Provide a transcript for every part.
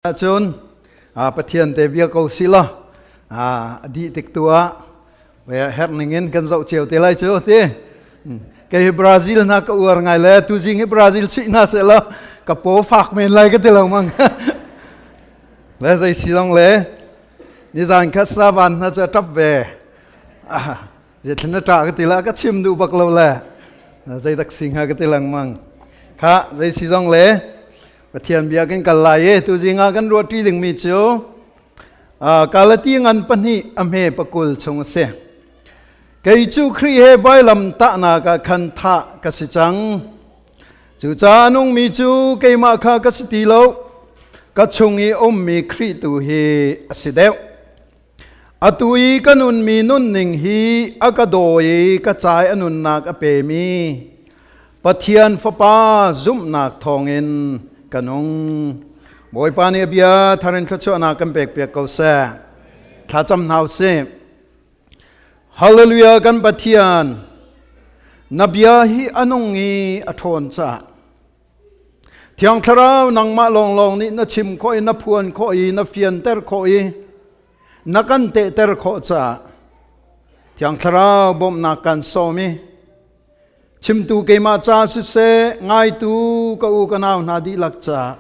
Ahcun Pathian te bia ko si la a dih tik tu ah herh ning in kan zoh cio te lai cu ti. Kei hi Brazil hna ka uar ngai le tu zing hi Brazil chuih hna seh law ka paw fak men lai ka ti lo mang. Le zei si zong le nizan kha savan hna cu a ṭap ve. Zeithlan na ṭah ka ti la, ka chim duh bak lo le zeidak si hnga ka ti lengmang. Kha zei si zong le Pathian bia kan kal lai i tuzing ah kan ruahṭi dingmi cu Galati ngan pahnih a hme pakul chung a si. Kei cu Khrih he vailam tahnak ah khan thah ka si cang. Cucaah a nungmi cu keimah kha ka si ti lo, ka chung i ummi Khrih tu hi a si deuh. Atu i ka nunmi nunning hi a ka daw i ka ca i a nunnak a pemi Pathian Fapa zumhnak thawngin ka nung. Bawipa nih a bia thar in thluachuahnak kan pekpiak ko seh. Thlacam hna usih. Hallelujah, kan Pathian, na bia hi a nung i a ṭhawn caah Thiang Thlarau, nangmah lawnglawng nih na chim khawh i na phuan khawh i na fianter khawh i na kan tehter khawh caah Thiang Thlarau bawmhnak kan sawm i chimtu keimah ca siseh, ngaitu ka u ka nau hna dihlak caah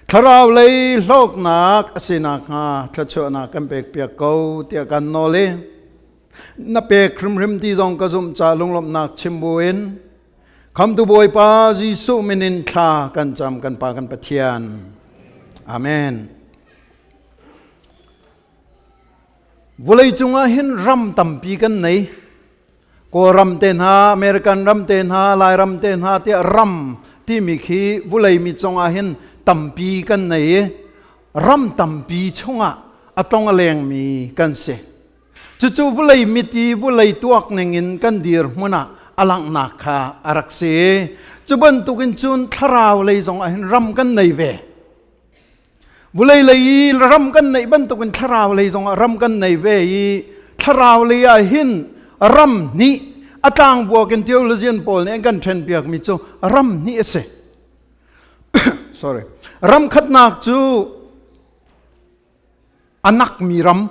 Thlarau lei hlawknak a si nakhnga thluachuahnak kan pekpiak ko tiah kan nawl i na pek hrimhrim ti zong ka zumh ca lunglawmhnak chim buin Khamtu Bawipa Jesuh min in thla kan cam, kan Pa kan Pathian. Amen. Vulei cungah hin ram tampi kan nei. Kawlram te hna, American ram te hna, Lairam te hna tiah ram timi khi vulei mi cungah hin tampi kan nei i ram tampi chungah a tong a lengmi kan si. Cucu vawlei mit i vawlei tuak ningin kan dirhmun ah a langhnak kha a rak si. Cu bantukin cun thlarau lei zong ah hin ram kan nei ve. Vawlei lei i ram kan neih bantukin thlarau lei zong ah ram kan nei ve i thlarau lei ah hin ram hnih a tlangbuak in theologian pawl nih an kan ṭhenpiakmi cu ram hnih a si. Sorry. Ram khatnak cu a nakmi ram,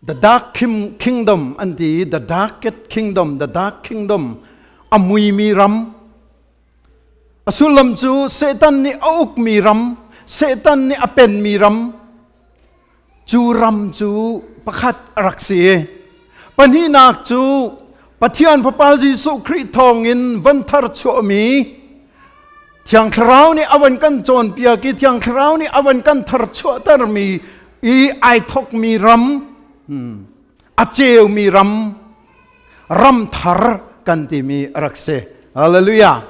the dark kingdom an ti, the darkest kingdom, the dark kingdom, a muimi ram. A sullam cu Satan nih a ukmi ram, Satan nih a penmi ram. Cu ram cu pakhat a rak si. Pahnihnak cu Pathian Fapa Jesuh Khrih thawngin van thar chuahmi Thiang Thlarau nih a van kan cawnpiak i Thiang Thlarau nih a van kan thar chuahtermi i ai thokmi ram, a ceumi ram, ram thar kan timi a rak si. Hallelujah.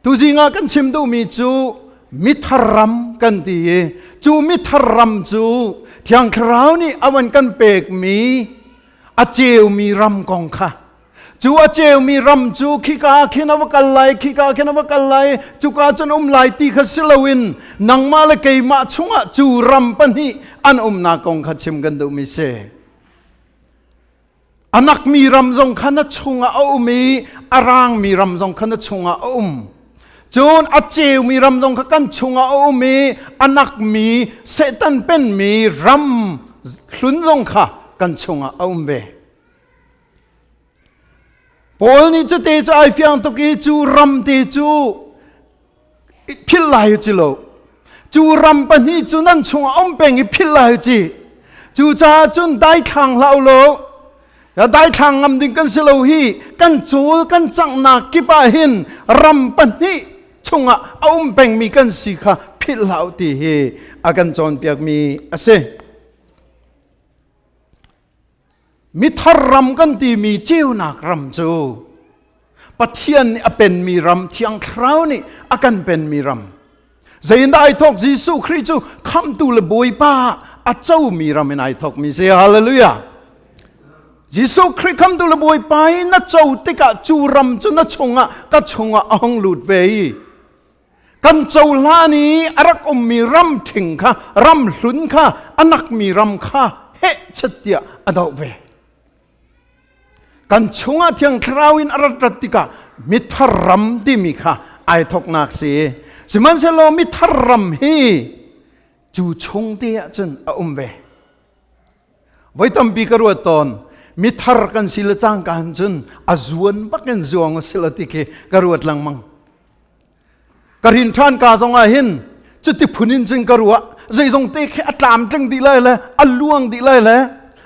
Tuzing ah kan chim duhmi cu mithar ram kan ti i cu mithar ram cu Thiang Thlarau nih a van kan pekmi a ceumi ram kong kha, cu a ceumi ram cu khika khin a va kal lai, khika khin a va kal lai, cuka cun um lai ti kha si loin nangmah le keimah chungah cu ram pahnih an umnak kong kha chim kan duhmi si. A nakmi ram zong kha na chungah a um i a rangmi ram zong kha na chungah a um. Cun a ceumi ram zong kha kan chungah a um i a nakmi Satan penmi ram hlun zong kha kan chungah a um ve. Paul nih cute cu ai fiang tuk i cu ram te cu philh lai ci lo. Cu ram pahnih cu nan chungah um peng i philh lai ci. Cucaah cun daithlang hlah u law, daithlang ngam ding kan si lo hi. Kan cawl kan canghnak kip ah hin ram pahnih chungah a um pengmi kan si kha philh hlah u ti hi a kan cawnpiakmi a si. Mithar ram kan timi ceunak ram cu Pathian nih a penmi ram, Thiang Thlarau nih a kan penmi ram. Zeiindah ai thawk? Jesuh Khrih cu khamhtu le Bawipa a comi ram in ai thawkmi si. Hallelujah. Jesuh Khrih khamhtu le Bawipa in na co tikah cu ram cu na chungah, ka chungah a hung lut ve i kan cohlan i a rak ummi ram ṭhing kha, ram hlun kha, a nakmi ram kha heh chet tiah a doh ve. Kan chungah Thiang Thlarau in a rat rat tikah mithar ram timi kha ai thoknak si. Sihmanhsehlaw mithar ram hi cu chung te ah cun a um ve. Voi tampi ka ruat tawn, mithar kan si le cangka hin cun a zuan bakin zuang a si lo ti khi ka ruat lengmang. Ka rin ṭhan ka zong ah hin cuti phun in cun ka ruah zeizong te khi a tlamtling dih lai le a luang dih lai le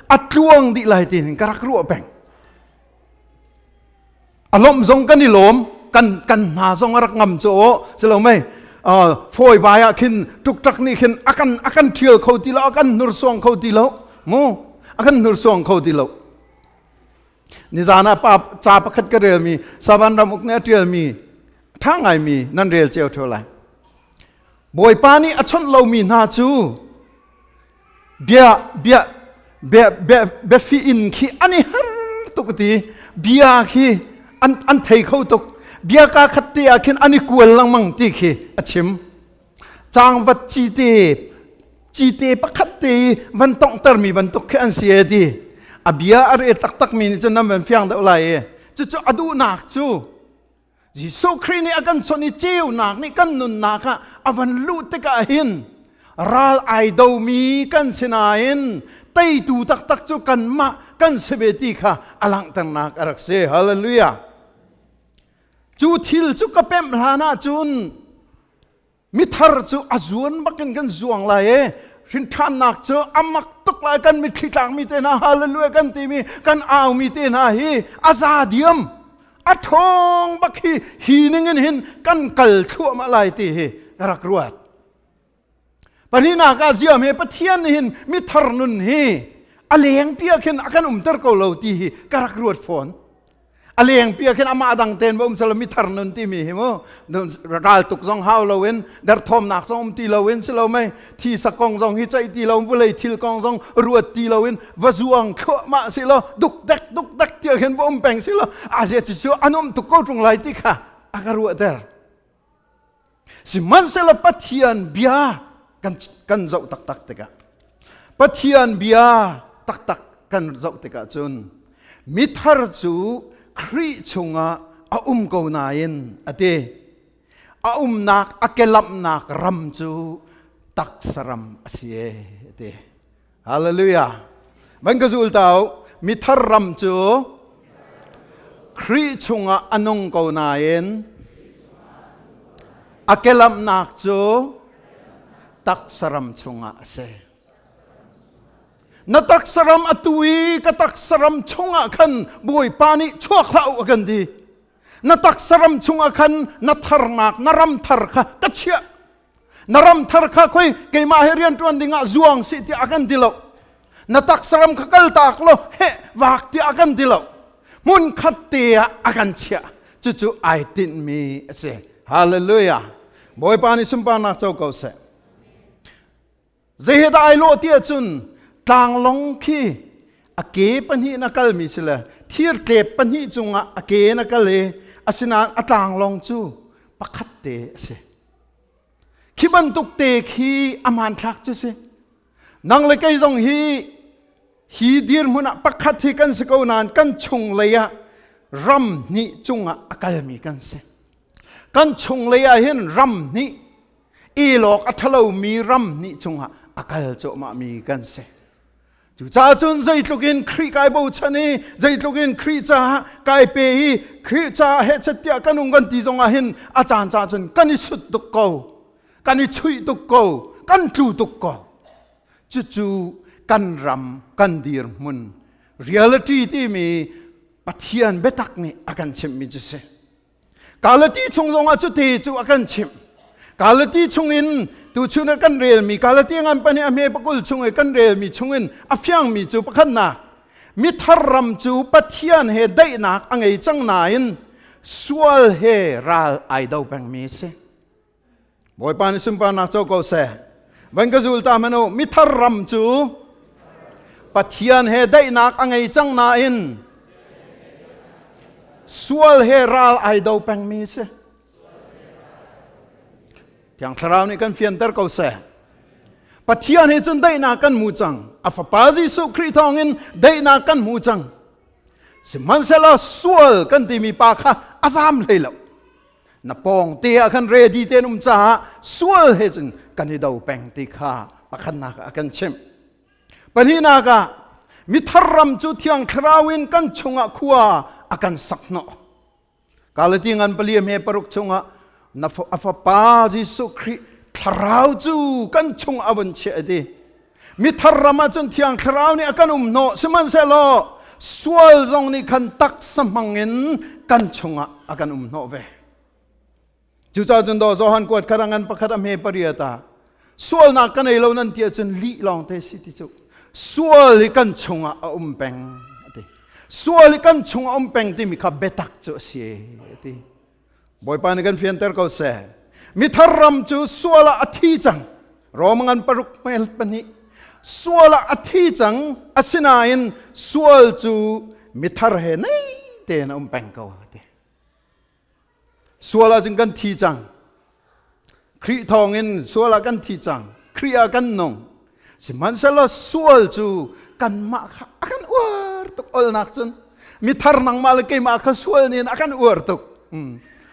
a tluang dih lai ti hin ka rak ruah peng. A lawmh zong kan i lawm, kan kan hna zong a rak ngam cu aw si lo mei fawi bai ah khin ṭukṭak nih khin a kan a kan ṭhial kho ti lo, a kan hnursuang kho ti lo mu, a kan hnursuang kho ti lo. Nizan ah pa ca pakhat ka relmi Savan ram uk nih a ṭialmi ṭha ngaimi nan rel cio ṭheo lai. Bawipa nih a chawnh lomi hna cu bia bia bia bia biafi in khi an i har tuk ti bia khi an an thei kho tuk bia ka khat te ah khin an i kual lengmang ti khi a chim Cangvat cite cite pakhat te i van tonghtermi bantuk khi an si e ti. A bia a re taktakmi nih cun nan van fiang deuh lai i cucu a duhnak cu Jesuh Khrih nih a kan chawnh i ceunak nih kan nunnak ah a van luh tikah hin ral ai domi kan si nain teitu taktak cu kanmah kan si ve ti kha a langhternak a rak si. Hallelujah. Cu thil cu ka pemh hlan ahcun mithar cu a zuan bakin kan zuang lai e hrinṭhannak cu a mak tuk lai kan mitthli tlakmi te hna hallelujah kan timi kan aumi te hna hi a za diam a ṭhawng bak hi hi ning in hin kan kal thluahmah lai ti hi ka rak ruat Pahnihnak ah ziam he Pathian nih hin mithar nun hi a lengpi ah khin a kan umter ko lo ti hi ka rak ruat fawn. A lengpi ah khin amah dang ten va um selo mithar nun timi hi mu ral tuk zong hau loin derthawmnak zong um ti loin si lo mei thisa kong zong hi ceih ti lo vulei thil kong zong ruat ti loin va zuang thluahmah si lo duk dek duk dek tiah khin va um peng si lo azia ci cu an um tuk ko ṭung lai ti kha a ka ruahter. Sihmanhsehlaw Pathian bia kan, kan zoh taktak tikah Pathian bia taktak kan zoh tikah cun mithar cu Khrih chungah a um ko nain a ti. A umnak a kelamhnak ram cu taksa ram a si e a ti. Hallelujah. Van ka zul tau mithar ram cu Khrih chungah a nung ko nain a kelamhnak cu taksa ram chungah a si. Na taksa ram atu i ka taksa ram chungah khan Bawipa nih chuak hlah u a kan ti. Na taksa ram chungah khan na tharnak na ram thar kha ka chiah. Na ram thar kha khoi keimah he rian ṭuan dingah zuang si tiah a kan ti lo. Na taksa ram kha kal tak law heh vak tiah a kan ti lo. Hmun khat te ah a kan chiah. Cucu ai tinhmi a si. Hallelujah. Bawipa nih sunparnak co ko seh. Zei he dah ai lawh ti ahcun tlanglawng khi a ke pahnih in a kalmi si le thirtlep pahnih cungah a ke in a kal i asinain a tlanglawng cu pakhat te a si. Khi bantuk te khi a hmanthlak cu si. Nang le kei zong hi hi dirhmun ah pakhat hi kan si ko nain kan chunglei ah ram hnih cungah a kalmi kan si. Kan chunglei ah hin ram hnih elawk a ṭhalomi ram hnih cungah a kal cuahmahmi kan si. Cucaah cun zeitluk in Khrih kai bochan i zeitluk in Khrih caah kai pe i Khrih caah hehchet tiah kan um kan ti zongah hin a caan caan cun kan i sut tuk ko, kan i chuih tuk ko, kan tlu tuk ko. Cucu kan ram, kan dirhmun, reality timi Pathian biatak nih a kan chimhmi cu si. Galati chung zongah cuti cu a kan chimh. Galati chungin tuchun ah kan relmi Galati ngan pahnih a hme pakul chung i kan relmi chungin a fiangmi cu pakhatnak mithar ram cu Pathian he daihnak a ngei cang nain sual he ral ai do pengmi a si. Bawipa nih sunparnak co ko seh. Van ka zul ta hmanh u, mithar ram cu Pathian he daihnak a ngei cang nain sual he ral ai do pengmi si. Thiang Thlarau nih kan fianter ko seh. Pathian he cun daihnak kan hmu cang. A Fapa Jesuh Khrih thawngin daihnak kan hmu cang. Sihmanhsehlaw sual kan timi pa kha a zam hlei lo. Na pawng te ah khan ready ten um caah sual he cun kan i do peng ti kha pakhatnak ah kan chimh. Pahnihnak ah mithar ram cu thiang thlarau in kan chungah khua a kan sak hnawh. Galati ngan pali me paruk chungah na a fapa Jesuh Khrih thlarau cu kan chung a vun chiah ti. Mithar ram ah cun thiang thlarau nih a kan um hnawh sihmanhsehlaw sual zong nih khan taksa hmang in kan chungah a kan um hnawh ve. Cucaah cun daw Johan kuat kha ngan pakhat a hme pariat ah sualnak ka nei lo nan ti ahcun lih lawng te si ti cu sual hi kan chungah a um peng a ti. Sual hi kan chungah a um peng timi kha biatak cu a si a ti. Bawipa nih kan fianter ko seh. Mithar ram cu sual ah a thi cang. Rom ngan paruk hmel pahnih. Sual ah a thi cang. Asinain sual cu mithar he nei tein a um peng ko ti. Sual ah cun kan thi cang. Khrih thawngin sual ah kan thi cang. Khrih ah kan nung. Sihmanhsehlaw sual cu kanmah kha a kan uar tuk olnak cun mithar nangmah le keimah kha sual nih a kan uar tuk.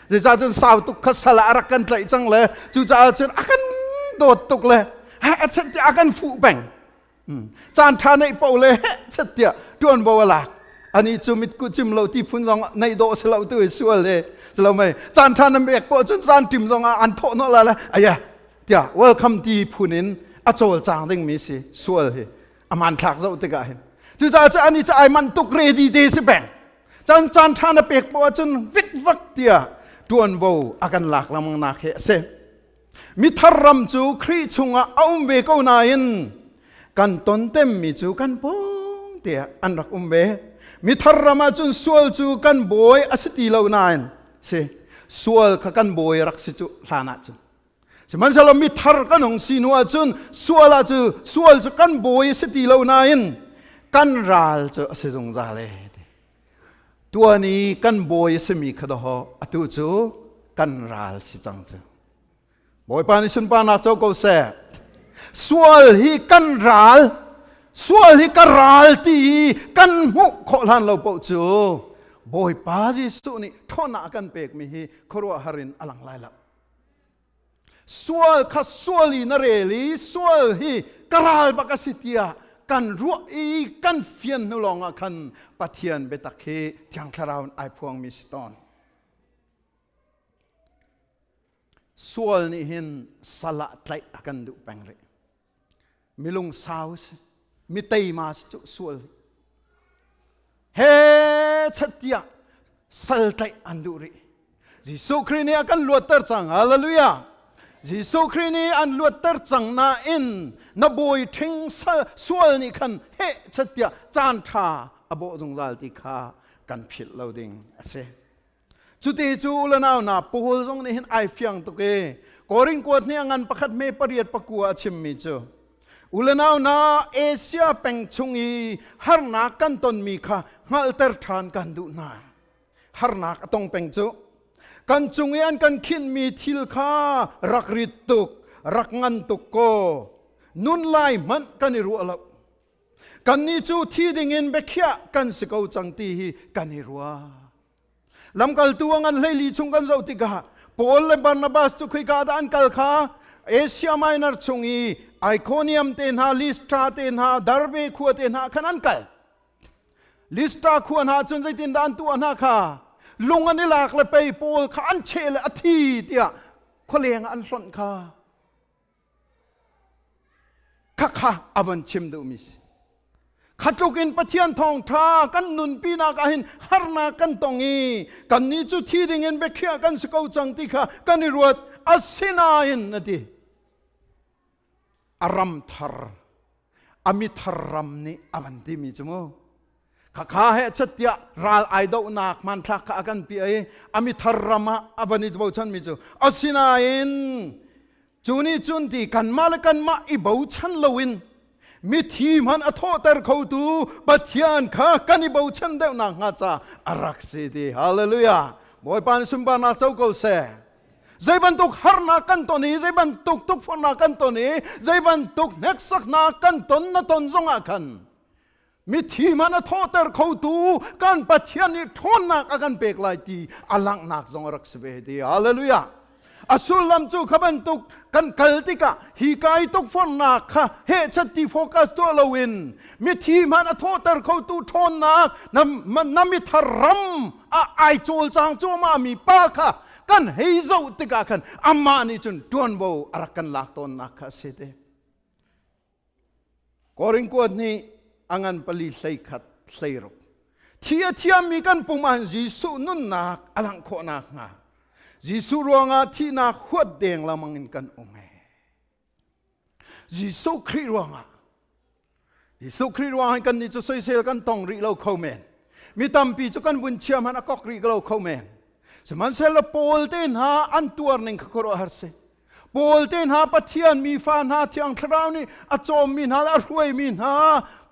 Zeicah cun sau tuk kha sal ah a rak kan tlaih cang le cucaah cun a kan dawt tuk le a chet tiah a kan fuh peng. Caan ṭha neih paoh le heh chet tiah ṭuanvo a lak. Ani cu mitkuh cim lo ti phun zong neih dawh si lo tu i sual he si lo mei caan ṭha na pek poh cun caan ṭim zong ah an thawh hnawh la le aya tiah welcome ti phun in a cawlcang dingmi si sual hi a hmanthlak zoh tikah hin cucaah cu ani cu ai manh tuk ready te si peng caan caan ṭha na pek poah cun vikvak tiah ṭuanvo a kan lak lengmang nak hi a si mithar ram cu Khrih chungah a um ve ko nain kan ton temmi cu kan pawng tiah an rak um ve mithar ram ah cun sual cu kan bawi a si ti lo nain si sual kha kan bawi rak si cu hlan ah cun Sihmanhsehlaw mithar kan hung si hnu ahcun sual ah cu sual cu kan bawi a si ti lo nain kan ral cu a si zungzal e. Tuan i kan bawi a simi kha dawh atu cu kan ral si cang cu. Bawipa nih sunparnak co ko seh. Sual hi kan ral, sual hi ka ral ti hi kan hmuh khawh hlan lo paoh cu Bawipa Jesuh nih ṭhawnnak a kan pekmi hi khuaruahhar in a lang lai lo. Sual kha sual i na rel i sual hi ka ral bak a si tiah kan ruah i kan fian hnu lawngah khan Pathian biatak hi Thiang Thlarau in ai phuangmi si tawn. Sual nih hin sal ah tlaih a kan duh peng rih. Milung sau si, mi teima si cu sual. He chat tiah sal tlaih an duh rih. Jesuh Khrih nih a kan luatter cang. Hallelujah. Jesuh Khrih nih an luatter cang nain na bawi ṭhing sual nih khan heh chat tiah caan ṭha a bawh zungzal ti kha kan philh lo ding a si. Cuti cu u le nau hna Paul zong nih hin ai fiang tuk i Korin kuat nih a ngan pakhat hme pariat pakua a chimmi cu u le nau hna Asia peng chung i harnak kan tonmi kha hngalhter ṭhan kan duh hna. Harnak a tong peng cu kan cung i an kan khinhmi thil kha rak rit tuk rak ngan tuk kaw nun lai hmanh kan i ruah lo. Kannih cu thi dingin biakhiah kan si ko cang ti hi kan i ruah. Lamkaltu a ngan hleili chung kan zoh tikah Paul le Barnabas cu khoika dah an kal kha Asia Minor chung i Iconium te hna, Lystra te hna, Derbe khua te hna khan an kal. Lystra khua hna cun zeitindah an tuah hna kha lung an i lak le pei Paul kha an cheh le a thi tiah khualeng ah an hlonh kha. Khakha a von chim duhmi si. Kha tluk in Pathian thawngṭha kan nunpinak ah hin harnak kan tong i kannih cu thi ding in biakhiah kan si ko cang ti kha kan i ruat. Asinain a ti. A ram thar, a mithar ram nih a van timi cu mu. Khakha he chat tiah ral ai dohnak hmanthlak kha a kan piah i a mithar ram ah a van i bochanmi cu asinain cu nih cun ti kanmah le kanmah i bochan loin mithi hmanh a thawhter khotu Pathian kha kan i bochan deuh nak hnga ca a rak si ti hallelujah Bawipa nih sunparnak co ko seh zei bantuk harnak kan ton i zei bantuk tukforhnak kan ton i zei bantuk hneksaknak kan ton na ton zongah khan. Mithi hmanh a thawhter khotu kan Pathian nih ṭhawnnak a kan pek lai ti a langhnak zong a rak si ve ti. Hallelujah. A sullam cu kha bantuk kan kal tikah hi kai tukforhnak kha hehchat ti focus tuah loin mithi hmanh a thawhter khotu ṭhawnnak na mithar ram ah ai cawlcang cuahmah mi pa kha kan hei zoh tikah khan amah nih cun ṭuanvo a rak kan lak tawnnak kha a si te. Korin kuat nih a ngan pali 11 16. Thi a thiammi kan pum ah Jesuh nunnak a langh khawh nakhnga Jesuh ruangah thihnak huat deng lengmang in kan um ee. Jesuh Khrih ruangah Jesuh Khrih ruangah kan nih cu soisel kan tong rih lo kho men. Mi tampi cu kan vun chia hmanh a kok rih lo kho men. Sihmanhsehlaw Paul te hna an tuar ning kha khuaruahhar si. Paul te hna Pathian mi fa hna Thiang Thlarau nih a cawmmi hna le a hruaimi hna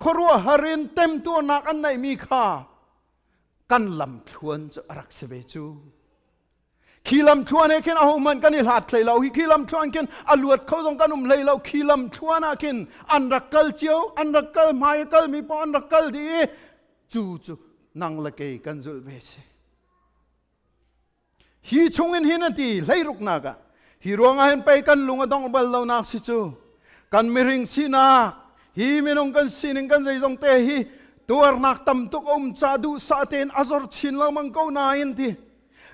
khuaruahhar in temtuarnak an neihmi kha kan lamthluan cu a rak si ve cu. Khi lamthluan he khin ahohmanh kan i hlat hlei lo. Hi khi lamthluan khin a luat kho zong kan um hlei lo. Khi lamthluan ah khin an rak kal cio, an rak kal hmai a kalmi paoh an rak kal dih i cu cu nang le kei kan zulh ve si. Hi chungin hin a ti hleiruknak ah hi ruangah hin pei kan lung a dongh bal lonak si cu kan mihring sinak hi minung kan sining kan zeizong te hi tuarnak tam tuk a um ca duhsah tein a zor chin lengmang ko nain ti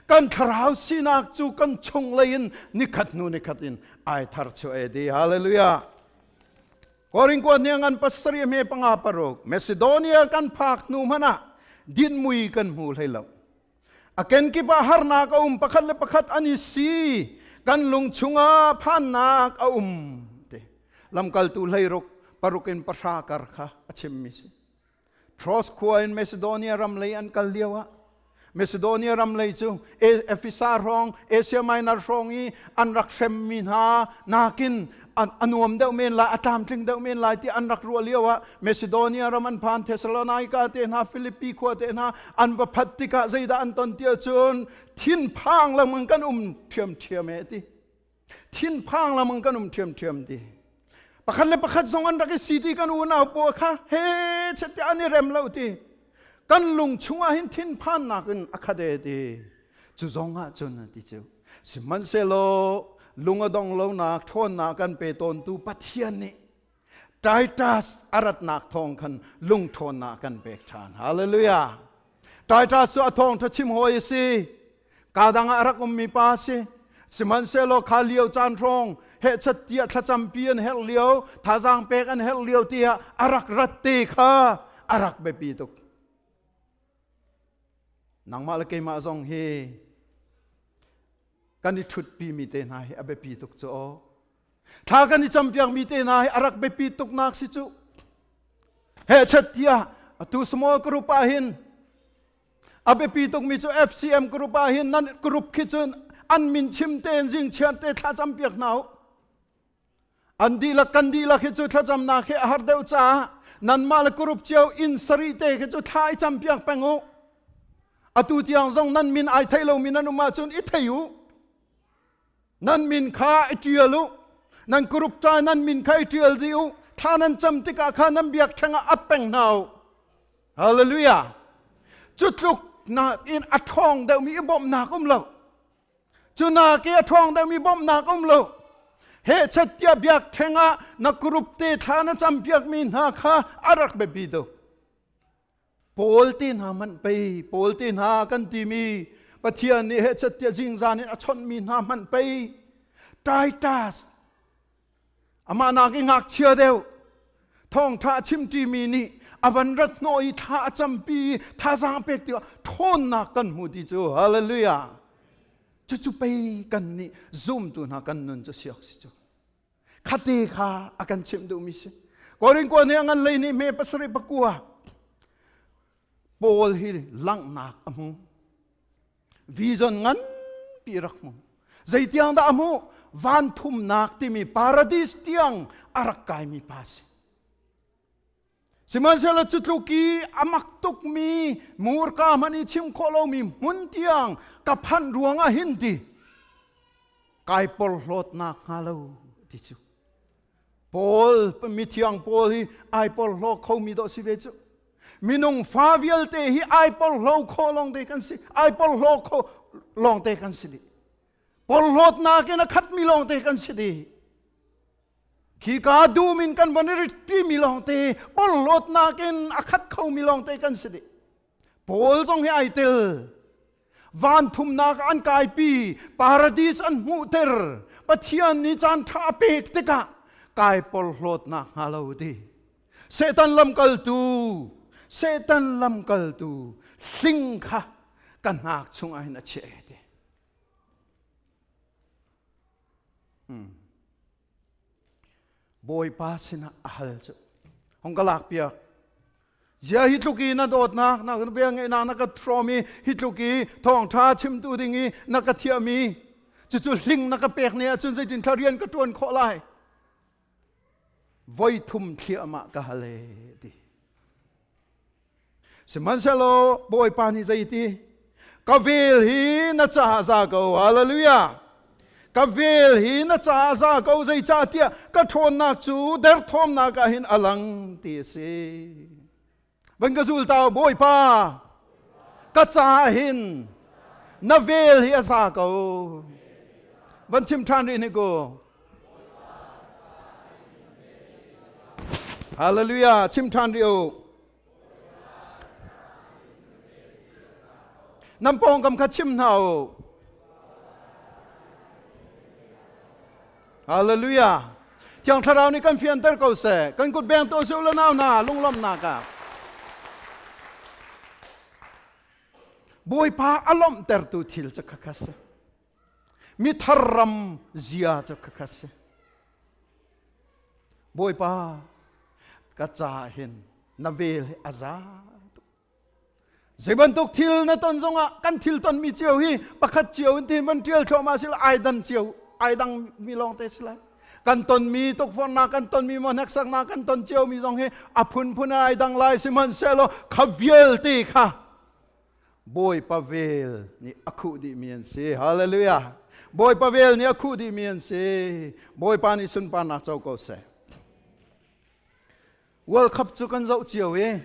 kan thlarau sinak cu kan chung lei in nikhat hnu nikhat in ai thar chu e di hallelujah Korin kua hniang an pasarih hme panga paruk Macedonia kan phak hnu hmanh ah din mui kan hmu hlei lo A kenkip ah harnak a um, pakhat le pakhat an i si. Kan lung chungah phannak a um. Te. Lamkaltu hleiruk paruk in pahra kar kha a chimmi si. Tros khua in Macedonia ram lei an kal lio ah Macedonia ram lei cu Efesa hrawng, Asia Minor hrawng i an rak hremmi hna nakin a nuam deuh men lai, a tlamtling deuh men lai ti an rak ruah lio ah Macedonia ram an phan, Thessalonica te hna, Philippi khua te hna an va phat tikah zeidah an ton ti ahcun thinphang lengmang kan um ṭhiamṭhiam e ti. Thinphang lengmang kan um ṭhiamṭhiam ti. Pakhat le pakhat zong an rak i si ti kan unau pawl kha he chet ti an i rem lo ti. Kan lung chungah hin thinphannak in a khat e ti. Cu zong ah cun ti cu. Sihmanhsehlaw lung a dong lonak ṭhawnnak kan pe tawntu Pathian nih Titus a ratnak thawng khan lung ṭhawnnak kan pek ṭhan. Hallelujah! Titus cu a thawngṭha chim hawi a si. Ka dang ah a rak ummi pa a si. Sihmanhsehlaw kha lio caan hrawng hehchat tiah thlacampi an herh lio, thazaang pek an herh lio tiah a rak rat te kha a rak biapi tuk. Nangmah le keimah zong hi kan i ṭhutpi mi te hna hi a biapi tuk cu aw. Thla kan i campiak mi te hna hi a rak biapi tuknak si cu. Hehchat tiah atu small group ah hin a biapi tukmi cu FCM group ah hin nan group khi cun an min chim tein zing chiar te thla campiak hna u. An dihlak kan dihlak hi cu thlacamnak hi a har deuh caah nanmah le group cio inn sarih te khi cu thla i campiak peng u. Atu tiang zong nan min ai thei lomi nan um ahcun i thei u. Nan min kha i ṭial u. Nan group ca nan min kha i ṭial dih u. Thla nan cam tikah kha nan biakṭheng ah ap peng hna u. Hallelujah. Cu tluk nakin a ṭhawng deuhmi i bawmhnak um lo. Cu nak i a ṭhawng deuhmi bawmhnak um lo. Hehchat tiah biakṭheng ah na group te thla na campiakmi hna kha a rak biapi tuk. Paul te hna hmanh pei, Paul te hna kan timi Pathian nih hehchat tiah zingzan in a chawnhmi hna hmanh pei Titus amah nak i ngakchia deuh thawngṭha a chimṭimi nih a van rat hnawh i thla a campi i thazaang pek tikah ṭhawnnak kan hmu ti cu hallelujah cucu pei kan nih zumtu hna kan nun cu siak si cu khate kha a kan chimh duhmi si Korin kua nih a ngan lei nih me pasarih pakua Paul hi langhnak a hmu Vision nganpi rak hmu. Zeitiang dah a hmuh? Van thumnak timi paradis tiang a rak kaimi pa si. Sihmanhsehlaw cu tluk i a mak tukmi murka hmanh i chim khawh lomi hmun tiang ka phanh ruangah hin ti kai porhlawtnak hnga lo ti cu. Paul mithiang Paul hi ai porhlaw khomi dawh si ve cu. Minung fa vialte hi ai porhlo kho lawng te kan si. Ai porhlo kho lawng te kan si dih. Porhlawtnak in a khatmi lawng te kan si dih. Khi ka dum in kan von i ritpi mi lawng te porhlawtnak in a khat khomi lawng te kan si dih. Paul zong hi ai tel. Van thumnak an kaipi, paradis an hmuhter. Pathian nih caan ṭha a pek tikah kai porhlawtnak hnga lo ti. Satan lamkaltu, Satan lamkaltu hling kha ka hnak chungah hin a chiah ti. Hmm. Bawipa sinah a hal cu. Hong ka lak piak. Zia hi tluk i na dawtnak na bia ngeihnak na ka hrawm i hi tluk i thawngṭha chimtu ding i na ka thiahmi cucu hling na ka pek ne ahcun zeitin thla rian ka ṭuan khawh lai voi thum thliahmah ka hal e ti Sihmanhsehlaw Bawipa nih zeiti? Ka vel hi na caah za ko. Hallelujah. Ka vel hi na caah za ko zeicahtiah ka ṭhawnnak cu derthawmnak ah hin a lang ti a si. Van ka zul ta Bawipa ka caah hin na vel hi a za ko. Van chim ṭhan rih hnik u. Hallelujah. Chim ṭhan rih u. Nan pawngkam kha chim hna u. Hallelujah. Thiang Thlarau nih kan fianter ko seh. Kan kut beng to seh la nau na lunglawmhnak ah. Bawipa a lawmhtertu thil cu khakha si. Mithar ram zia cu khakha si. Bawipa, ka ca hin na vel hi a za tuk. Zei bantuk thil na ton zongah kan thil tonmi cio hi pakhat cio in tin van ṭial thluahmah si ai dan cio ai dang mi lawng te si lai. Kan tonmi tukforhnak kan tonmi maw hneksaknak kan ton cio mi zong hi a phunphun ai dang lai sihmanhsehlaw kha vialte kha Bawipa vel nih a khuh dihmi an si. Hallelujah. Bawipa vel nih a khuh dihmi an si. Bawipa nih sunparnak co ko seh. World Cup cu kan zoh cio i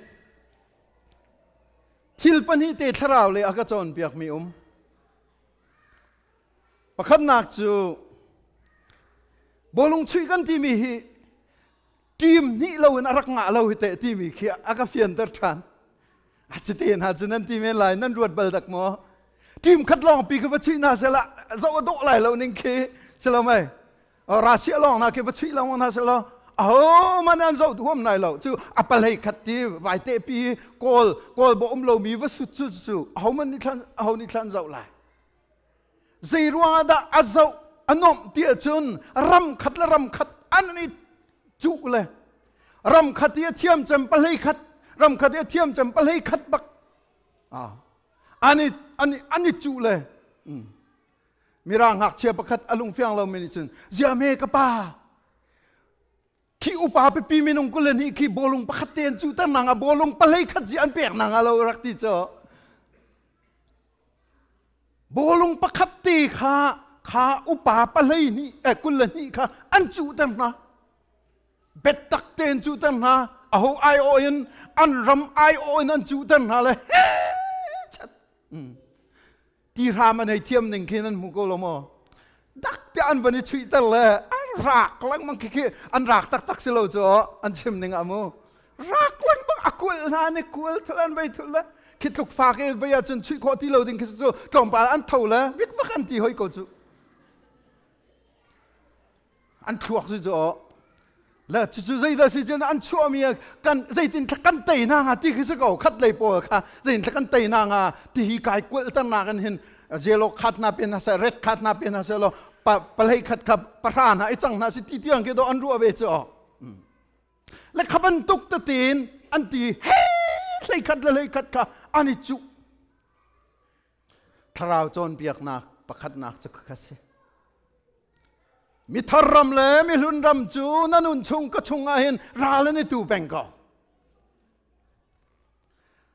thil pahnih te thlarau le a ka cawnpiakmi um. Pakhatnak cu bawlung chuih kan timi hi team hnih lo in a rak ngah lo hi teh timi khi a ka fianter ṭhan. A cite hna cu nan ti men lai nan ruat bal dak maw? Team khat lawng pi kha va chuih hna sehla zoh a dawh lai lo ning khi si lo mei? Russia lawng hna khi va chuih lengmang hna sehla aho man an zoh huam nai lo cu a palei khat ti vai te pi kawl kawl bo um lomi va sut cu cu aho man nih thlan aho nih thlan zoh lai zei ruangah dah a zoh a nuamh ti ahcun ram khat le ram khat an i cuh le ram khat i a thiam cem pahlei khat ram khat i a thiam cem pahlei khat bak an i an i an i cuh le mirang ngakchia pakhat a lungfiang lomi nih cun ziame ka pa khi upa pipi minung 22 khi bawlung pakhat te an cuhter na nga bawlung pahlei khat zi an pek na nga lo rak ti cu bawlung pakhat te kha kha upa pahlei hnih eh 22 kha an cuhter hna biatak te an cuhter hna aho ai aw in an ram ai aw in an cuhter hna le he chat ti hram an hei thiam ning khi nan hmu ko lo maw dak te an van i chuihter le an rak lengmang khi khi an rak taktak si lo cu an chim ning ah mu rak lengmang a kual hna an i kual thul an vei thul le khi tluk fak i vei ahcun chuih khawh ti lo ding khi cu tlawmpal an tho le vikvak an ti hoi ko cu An thluak cu cu le cucu zeidah si cun an chuahmi kan zeitin kan tei hna hnga ti khi si ko khat lei pawl kha zeitin kan tei hna hnga ti hi kai kualter nak in hin yellow khat na pe hna seh red khat na pe hna seh law pa palei khat kha pahra hna i cang hna si ti tiang khi do an ruah ve cu le kha bantuk tein an ti he hlei khat le hlei khat kha an i cuh Thlarau cawnpiaknak pakhatnak cu khakha si. Mithar ram le mihlun ram cu na nun chung ka chung ah hin ral an i tu peng ko.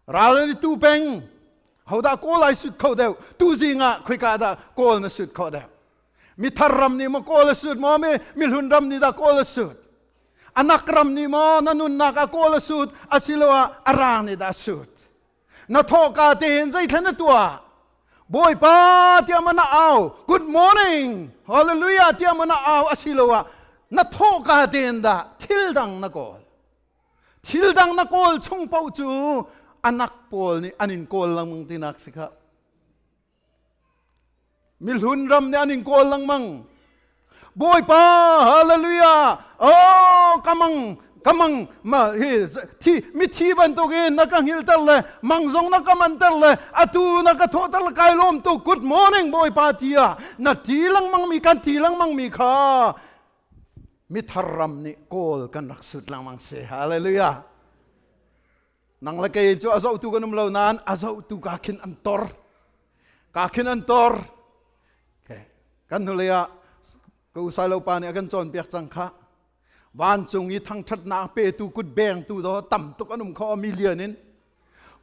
Ral an i tu peng. Hodah kawl ai sut kho deuh? Tu zing ah khoika dah kawl na sut khawh deuh? Mithar ram nih maw kawl a sut maw mi mihlun ram nih dah kawl a sut? Anak ram nih maw na nunnak ah kawl a sut asiloah a rang nih dah a sut? Na thawhka tein zeithlen na tuah? Bawipa tiah maw na au? Good morning! Hallelujah tiah maw na au asiloah na thawhka tein dah thil dang na kawl? Thil dang na kawl chung paoh cu anak pawl nih an in kawl lengmang tinak si kha. Mihlun ram nih an in kawl lengmang. Bawipa, hallelujah! Oh, ka mang, ka mang, ma hi thi mithi bantukin na ka hngilter le mang zong na ka manter le atu na ka thawhter le kai lawm tu good morning Bawipa tiah na ti lengmang mi kan ti lengmang mi kha mithar ram nih kawl kan rak sut lengmang si. Hallelujah! Nang le kei cu a zohtu kan um lo nain a zohtu ka khin an tor. Ka khin an tor. Okay. Kan hnulei ah ka usai lo pa nih a kan cawnpiak cang kha. Vancung i thangṭhatnak petu kut bengtu do tam tuk an um kho million in.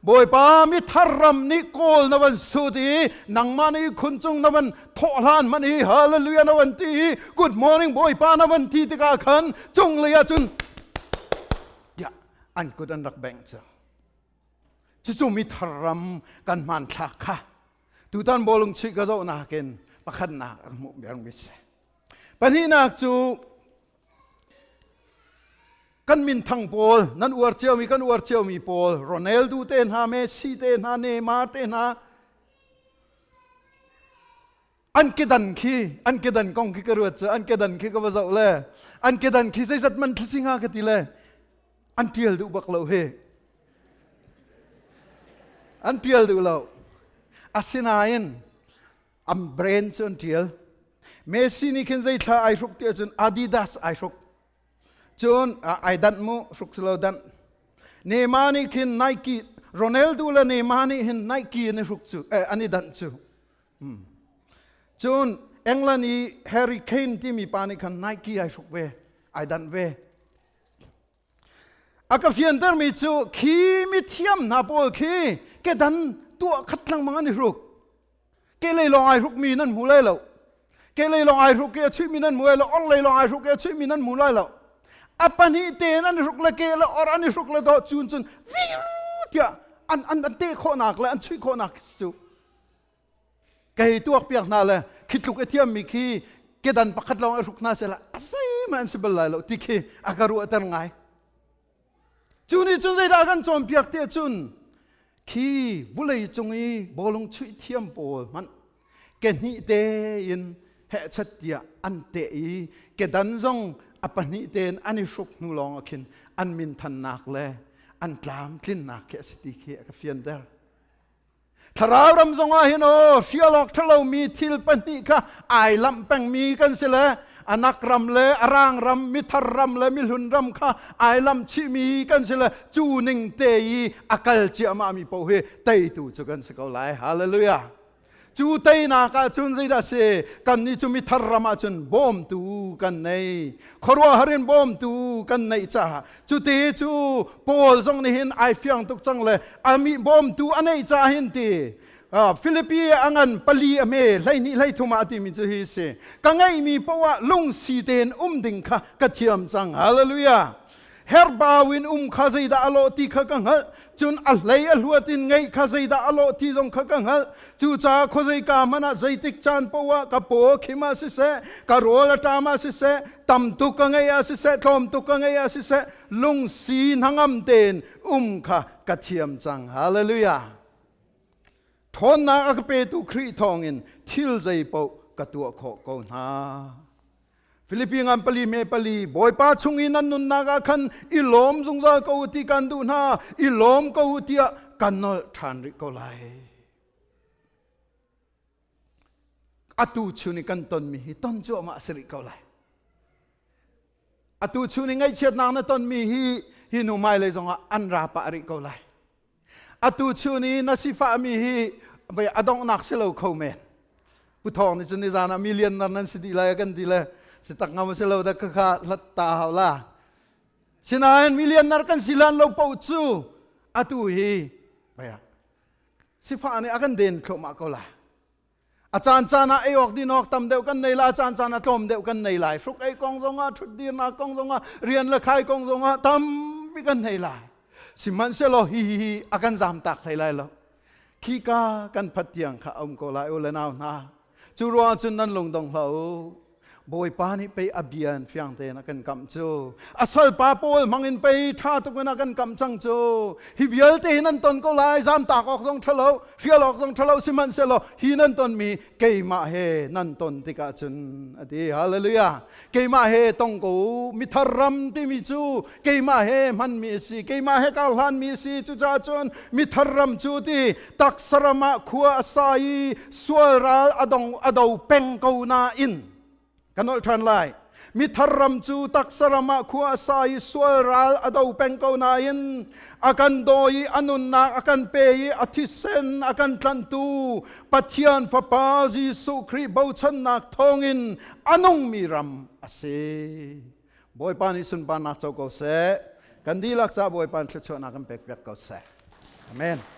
Bawipa mi thar ram nih kawl na van sut i nangmah nih khun cung na van thawh hlan man i hallelujah na van ti i good morning Bawipa na van ti tikah khan cunglei ah cun tiah an kut an rak bengh cu. Cucu mi thar ram kan hmanthlak kha tutan bawlung chuih ka zoh nakin pakhatnak a hmuh beng mi si. Pahnihnak cu kan minthang pawl nan uar ciomi kan uar ciomi pawl Ronaldo te hna Messi te hna Neymar te hna an kedan khi an kedan kong khi ka ruat cu an kedan khi ka va zoh le an kedan khi zeizat man thli singa ka ti le an tial duh bak lo hi an tial duh lo asinain an brand cu an tial Messi nih khin zei thla ai hruk ti ahcun Adidas ai hruk cun ai danh mu hruk si lo danh Neymar nih khin Nike Ronaldo le Neymar nih hin Nike an i hruk cu eh, an i danh cu Cun England i Harry Kane timi pa nih khan Nike ai hruk ve, ai danh ve. A ka fiantermi cu khi mithiam hna pawl khi kedan tuah khat lengmang an i hruk. Ke lei lawng ai hrukmi nan hmu lai lo. Ke lei lawng ai hruk i a chuihmi nan hmu lai lo. Or lei lawng ai hruk i a chuihmi nan hmu lai lo. A pahnih tein an i hruk le ke le or an i hruk le dawh cun cun viu tiah an an an teh khawhnak le an chuih khawhnak cu ka hei tuak piak hna le khi tluk i thiammi khi kedan pakhat lawng a hruk hna sehla a zeihmanh an si bal lai lo ti khi a ka ruahter ngai. Cu nih cun zeidah a kan cawnpiak tiah cun khi vulei cung i bawlung chuih thiam pawl hmanh ke hnih tein hehchat tiah an teh i kedan zong a pahnih tein an i hruk hnu lawng ah khin an minthannak le an tlamtlinnak khi a si ti khi a ka fianter. Thlarau ram zongah hin aw hrial awk ṭhalomi thil pahnih kha ai lamh pengmi kan si le anak ram le arang ram mithar ram le mihlun ram kha ai lamh chihmi kan si le cu ning te i a kal ciahmah mi paoh hi teitu cu kan si ko lai. Hallelujah. Cu teinak ah cun zeidah si? Kannih cu mithar ram ah cun bawmtu kan nei. Khuaruahhar in bawmtu kan neih caah cute cu Paul zong nih hin ai fiang tuk cang le ami bawmtu a neih caah hin ti Philippi a ngan pali a hme 12 13 ah a timi cu hi si. Ka ngeihmi poah lungsi tein um ding kha ka thiam cang. Hallelujah. Herbau in um kha zeidah a lawh ti kha ka hngalh. Cun a hlei a hluat in ngeih kha zeidah a lawh ti zong kha ka hngalh. Cucaah khuazeika hmanh ah zeitik caan paoh ah ka paw a khim ah siseh, ka rawl a ṭam ah siseh, tam tuk ka ngeih ah siseh, tlawm tuk ka ngeih ah siseh, lungsi hnangam tein um kha ka thiam cang. Hallelujah! Ṭhawnnak a ka petu Khrih thawngin thil zeipaoh ka tuah khawh ko hna. Filipi ngan pali me pali Bawipa chung i nan nunnak ah khan i lawm zungzal ko u ti kan duh hna i lawm ko u tiah kan nolh ṭhan rih ko lai. Atu chun i kan tonmi hi ton cuahmah a si rih ko lai. Atu chun i ngaihchiatnak na tonmi hi hi nu hmailei zongah an ra pah rih ko lai. Atu chun i na sifahmi hi vei a donghnak si lo kho men. Pu Thawng nih cun nizan ah million nar nan si dih lai kan ti le si tak ngam si lo da kha kha hlat ta hau la. Sinain million nar kan si lan lo paoh cu atu hi vei sifah nih a kan den thluahmah ko la. A caan caan ah ei awk din awk tam deuh kan nei la, a caan caan ah tlawm deuh kan nei lai. Hruk ei kong zongah, ṭhutdirnak kong zongah, rian le khai kong zongah tampi kan nei lai. Sihmanhsehlaw hi hi hi a kan zamtak hlei lai lo. Khika kan phat tiang kha a um ko lai u le nau hna. Cu ruangah cun nan lungdong hlah u. Bawipa nih pei a bian fiang tein a kan kamh cu. A salpa pawl hmang in pei ṭha tuk in a kan kamh cang cu. Hi vialte hi nan ton ko lai, zamtak awk zong ṭhalo, hrial awk zong ṭhalo, sihmanhsehlaw hi nan tonmi keimah he nan ton tikah cun a ti. Hallelujah. Keimah he tong ko u. Mithar ram timi cu keimah he hmanmi a si, keimah he kar hlanmi a si. Cucaah cun mithar ram cu ti taksa ram ah khua a sa i sual ral a dong a do peng ko nain ka nolh ṭhan lai. Mithar ram cu taksa ram ah khua a sa i sual ral a do peng ko nain a kan daw i a nunnak a kan pe i a thisen a kan tlanhtu Pathian Fapa Jesuh Khrih bochannak thawngin a nungmi ram a si. Bawipa nih sunparnak co ko seh. Kan dihlak ca Bawipa thluachuahnak kan pek piak ko seh. Amen.